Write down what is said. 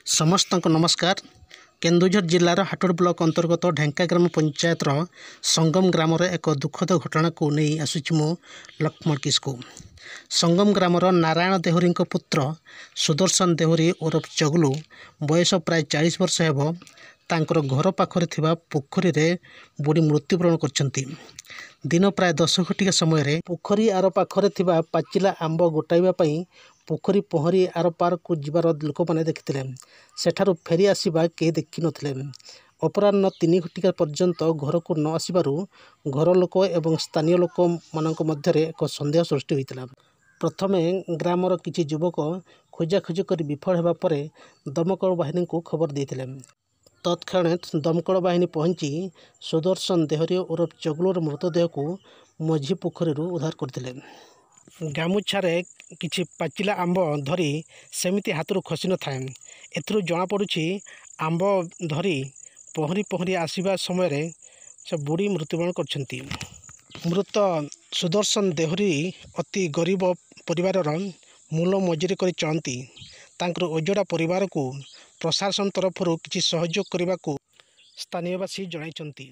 ସମସ୍ତଙ୍କୁ ନମସ୍କାର। କେନ୍ଦୁଝର ଜିଲ୍ଲାର ହାଟୋଡ଼ ବ୍ଲକ ଅନ୍ତର୍ଗତ ଢେଙ୍କା ଗ୍ରାମ ପଞ୍ଚାୟତର ସଙ୍ଗମ ଗ୍ରାମର ଏକ ଦୁଃଖଦ ଘଟଣାକୁ ନେଇ ଆସୁଛି ମୁଁ ଲକ୍ଷ୍ମଣ କିସ୍କୁ। ସଙ୍ଗମ ଗ୍ରାମର ନାରାୟଣ ଦେହୁରୀଙ୍କ ପୁତ୍ର ସୁଦର୍ଶନ ଦେହୁରୀ ଓରଫ ଚଗଲୁ, ବୟସ ପ୍ରାୟ 40 ବର୍ଷ ହେବ, ତାଙ୍କର ଘର ପାଖରେ ଥିବା ପୋଖରୀରେ ବୁଡ଼ି ମୃତ୍ୟୁବରଣ କରିଛନ୍ତି। ଦିନ ପ୍ରାୟ 10 ଘଟିକା ସମୟରେ ପୋଖରୀ ଆର ପାଖରେ ଥିବା ପାଚିଲା ଆମ୍ବ ଗୋଟାଇବା ପାଇଁ ପୋଖରୀ ପହଁରି ଆର ପାରକୁ ଯିବାର ଲୋକମାନେ ଦେଖିଥିଲେ। ସେଠାରୁ ଫେରି ଆସିବା କେହି ଦେଖିନଥିଲେ। ଅପରାହ୍ନ 3 ଘଟିକା ପର୍ଯ୍ୟନ୍ତ ଘରକୁ ନ ଆସିବାରୁ ଘର ଲୋକ ଏବଂ ସ୍ଥାନୀୟ ଲୋକମାନଙ୍କ ମଧ୍ୟରେ ଏକ ସନ୍ଦେହ ସୃଷ୍ଟି ହୋଇଥିଲା। ପ୍ରଥମେ ଗ୍ରାମର କିଛି ଯୁବକ ଖୋଜାଖୋଜି କରି ବିଫଳ ହେବା ପରେ ଦମକଳ ବାହିନୀଙ୍କୁ ଖବର ଦେଇଥିଲେ। ତତ୍କ୍ଷଣାତ୍ ଦମକଳ ବାହିନୀ ପହଞ୍ଚି ସୁଦର୍ଶନ ଦେହରୀ ଓରଫ ଚଗଲୁର ମୃତଦେହକୁ ମଝି ପୋଖରୀରୁ ଉଦ୍ଧାର କରିଥିଲେ। ଗାମୁଛାରେ କିଛି ପାଚିଲା ଆମ୍ବ ଧରି ସେମିତି ହାତରୁ ଖସି ନଥାଏ। ଏଥିରୁ ଜଣାପଡ଼ୁଛି, ଆମ୍ବ ଧରି ପହଁରି ପହଁରି ଆସିବା ସମୟରେ ସେ ବୁଡ଼ି ମୃତ୍ୟୁବରଣ କରିଛନ୍ତି। ମୃତ ସୁଦର୍ଶନ ଦେହୁରୀ ଅତି ଗରିବ ପରିବାରର, ମୂଲ ମଜୁରୀ କରି ଚଳନ୍ତି। ତାଙ୍କର ଅଜଡ଼ା ପରିବାରକୁ ପ୍ରଶାସନ ତରଫରୁ କିଛି ସହଯୋଗ କରିବାକୁ ସ୍ଥାନୀୟବାସୀ ଜଣାଇଛନ୍ତି।